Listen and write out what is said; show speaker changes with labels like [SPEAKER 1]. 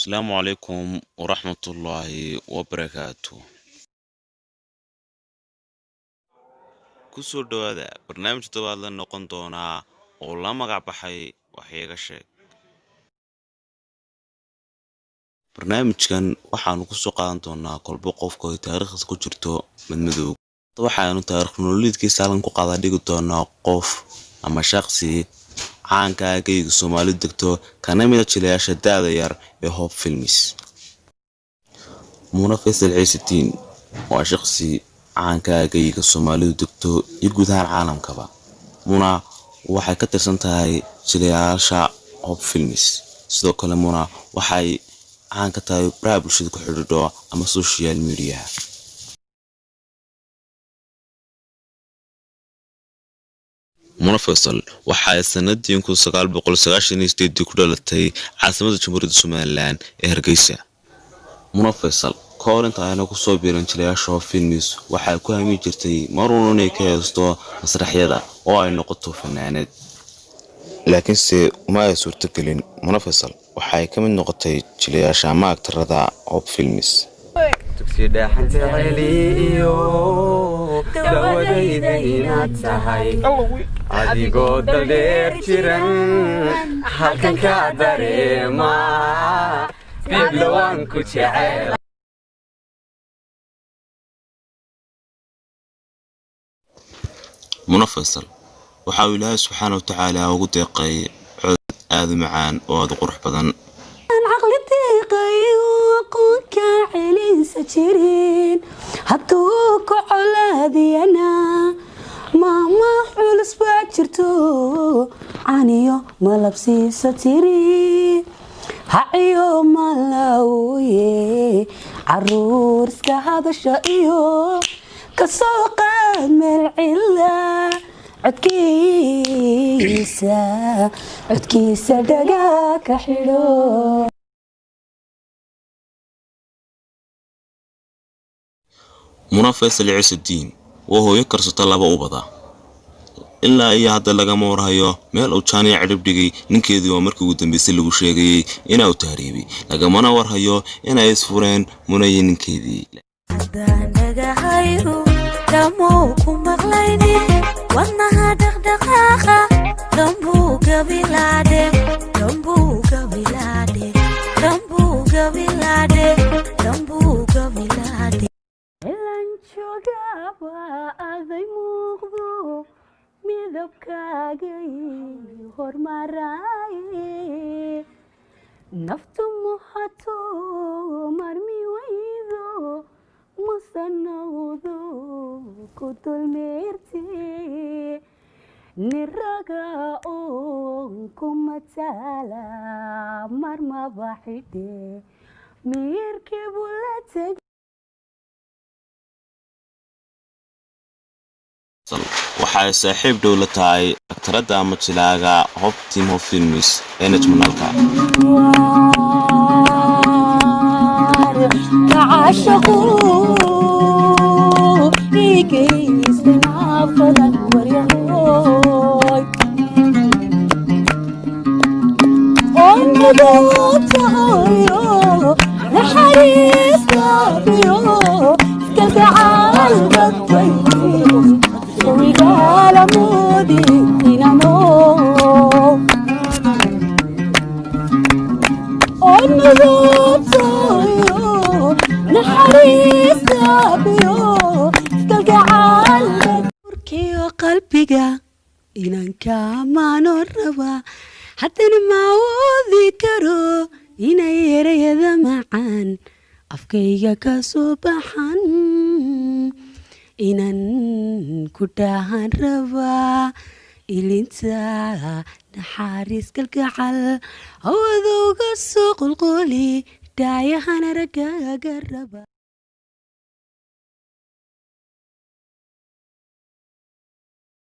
[SPEAKER 1] Asalaamu calaykum waraxmatullaahi wabarakaatu. Kusoo dhowaada barnaamij toddobaad la noqon doonaa oo la magac baxay Wax Iiga Sheeg. Barnaamijkan waxaanu kusoo qaadan doonaa kolba qofka ay taariikhdiisa ku jirto madmadowga. Waxaanu taariikh nololeedkiisa halkan ku qaadaa dhigi doonaa qof ama shaqsi caanka ah geyga Soomaalidu degto, kana mid ah jilayaasha da'da yar ee Hope Films. Muna Faysal Ciise Diin waa shaqsi caanka ah geyga Soomaalidu degto iyo guud ahaan caalamkaba. Muna waxay ka tirsan tahay jilayaasha Hope Films. Sidoo kale Muna waxay caan ka tahay baraha bulshada ku xidhiidho ama social media. Muna Faysal waxa ay sanadii 1998 ku dhalatay caasimadda Jamhuuriyadda Somaliland ee Hargeysa. Muna Faysal ka hor inta ayna kusoo biirin jilayaasha Hope Films waxay ku hami jirtay mar uun inay ka heesto masraxyada oo ay noqoto fanaanad. Laakiinse uma ay suurtagelin. Muna Faysal waxa ay ka mid noqotay jilayaasha ama aktarada Hope Films.
[SPEAKER 2] Dugsi dhaaxanta celiyo dawadayda inaad tahay, adigoo daldheer jiran halkan ka dareema biblowaan ku jecel.
[SPEAKER 1] Muna Faysal waxa uu Ilaahay subxaana wa tacaala ugu deeqay cod aad u macaan oo aad u qurux badan.
[SPEAKER 3] Caqli deeqayo aqoonka celinsa jirin hadduu ku colaadiyana, maama culus baa jirto caniyo malabsiisa tiri haciyo malawye caruur iska hadasha iyo kasoo qaad meel cila codkiisa codkiisa dhagaa ka xidho.
[SPEAKER 1] Muna Faysal Ciise Diin waa hooyo karsata laba ubada. Ilaa iyo hadda lagama warhayo meel uu jaaniya cidhib dhigay ninkeedii oo markii ugu dambeysay lagu sheegayay inuu tahriibay, lagamana warhayo inay isfureen Muna iyo ninkeedii.
[SPEAKER 3] Haddaan dhagahaygu dhammow ku maqlaynin, wadnaha dhaqdhaqaaqa dhambuu gabilaadhe, dhambuu gabilaadhe, dhambuu gabilaadhe, dhambuu gabilaadhe. Cilan joogaba aday muuqdo midabkaagay hormaraaye, naftu muhato marmi weydo masanowdo ku dulmeerte niraga oon ku mataala marmaba xidhe miyirkiibu la teg.
[SPEAKER 1] Waxa ay saaxiib dhow la tahay aktaradda ama jilaaga Hope Team Hope Films ee Najmanalka.
[SPEAKER 3] Tacaashaqu igeystay naafadan waryahoy oo nabadtahayo naxariistaabiyo iskalgacaalbadbay sawigaalamudi inano oo nabadtahayo naxariistaabiyo iskalgacaalbadurkiyo qalbiga inanka maano raba, haddana ma awoodi karo inay erayada macaan afkayga ka soo baxan. Inan ku dhahan rabaa ilinta naxariis kalgacal awadowga soo qulquli dhaayahana ragaaga raba.